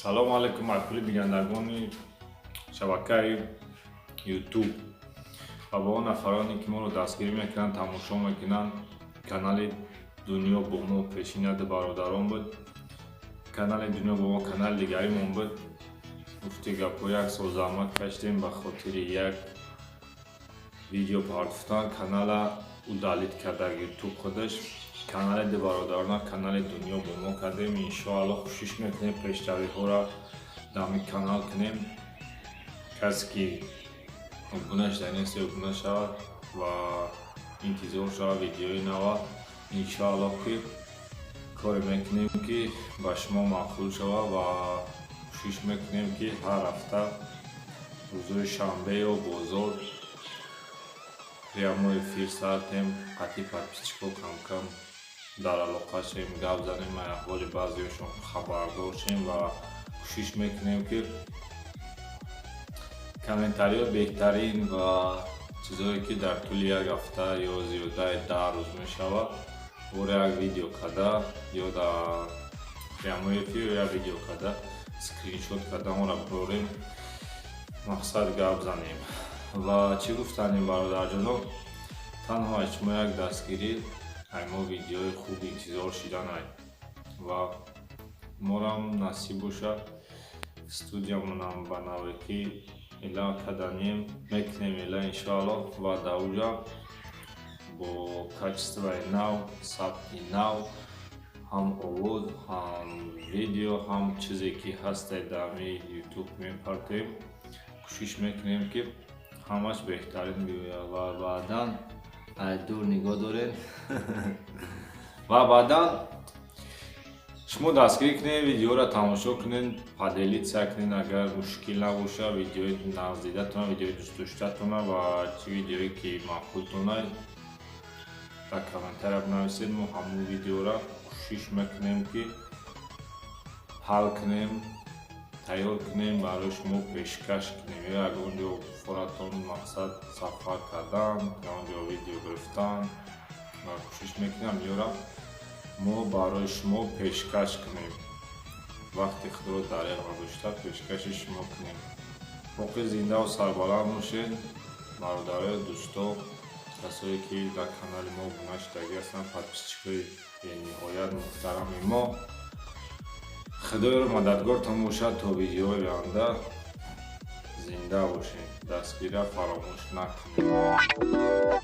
Салому алайкум, маъқули бинандагони шабакаи Ютуб ва ба он нафароне, ки моро дастгирӣ мекунанд, тамошо мекунанд. Канали «Дунё бо мо» пешинади бародарон буд. Канали «Дунё бо мо» канали дигаримон буд. Гуфти гапҳо, як сол заҳмат кашидем ба хотири як видео партофтан. Канала удалить карда Ютуб худаш. Канали ду бародарона канали «Дунё бо мо» кардем. Иншоалло, кӯшиш мекунем, пешравиҳоро дар ҳамин канал кунем. Касе ки обуна шуда нест, обуна шавад ва интизор шавад видеои нава. Иншоалло, ки коре мекунем, ки ба шумо маъқул шавад, ва кӯшиш мекунем, ки ҳар ҳафта рӯзҳои шанбе ё бозор прямой эфир сартем, қатъи подписчикҳо камкам дар алоқа шем, гап занем, аҳволи баъзеҳошон хабардор шем ва кӯшиш мекунем, ки комментариҳо беҳтарин ва чизҳое, ки дар тӯли як ҳафта ё зиёдаи 10 рӯз мешавад, бора як видео карда ё дар прямой эфир як видео карда, скриншот карда, онро бирорем, мақсад гап занем. Ва чӣ гуфтанем, бародарҷоно, танҳо аз шумо як дастгирӣ, ай мо видеои хуб интизор шиданай ва морам насиб бошад, студиямонам ба навекӣ эла карданем, мекунем эла, иншоалло, ва дар уҷа бо качествои нав, сабти нав, ҳам овоз, ҳам видео, ҳам чизе ки ҳастай, дар ҳамин Ютуб мепартоем. Кӯшиш мекунем, ки ҳамаш беҳтарин биёяд. Ва баъдан ай дур нигоҳ доред ва баъдан шумо дастгирӣ кунед, видеоро тамошо кунед, поделиться кунед, агар мушкил набошад, видеои наздидатона, видеои дӯстдоштатона ва чӣ видеое ки маъқултона, дар комментария бинависед. Мо ҳамон видеоро кӯшиш мекунем, ки ҳал кунем, тайёр кунем, барои шумо пешкаш кунем. Ё ягон ҷо форатон, мақсад, сафар кардан, ягон ҷо видео гирифтан ва кӯшиш мекунем, ёра мо барои шумо пешкаш кунем, вақти худро дареғ надошта пешкаши шумо кунем. Боқӣ зиндаву сарбаланд бошед, бародарои дӯсто, касое ки дар канали мо обуна шудагӣ ҳастанд, подписчикои бениҳоят муҳтарами мо. Худоёро мададгортон бошад. То видеои оянда зинда бошед, дастгирия фаромӯш накунед.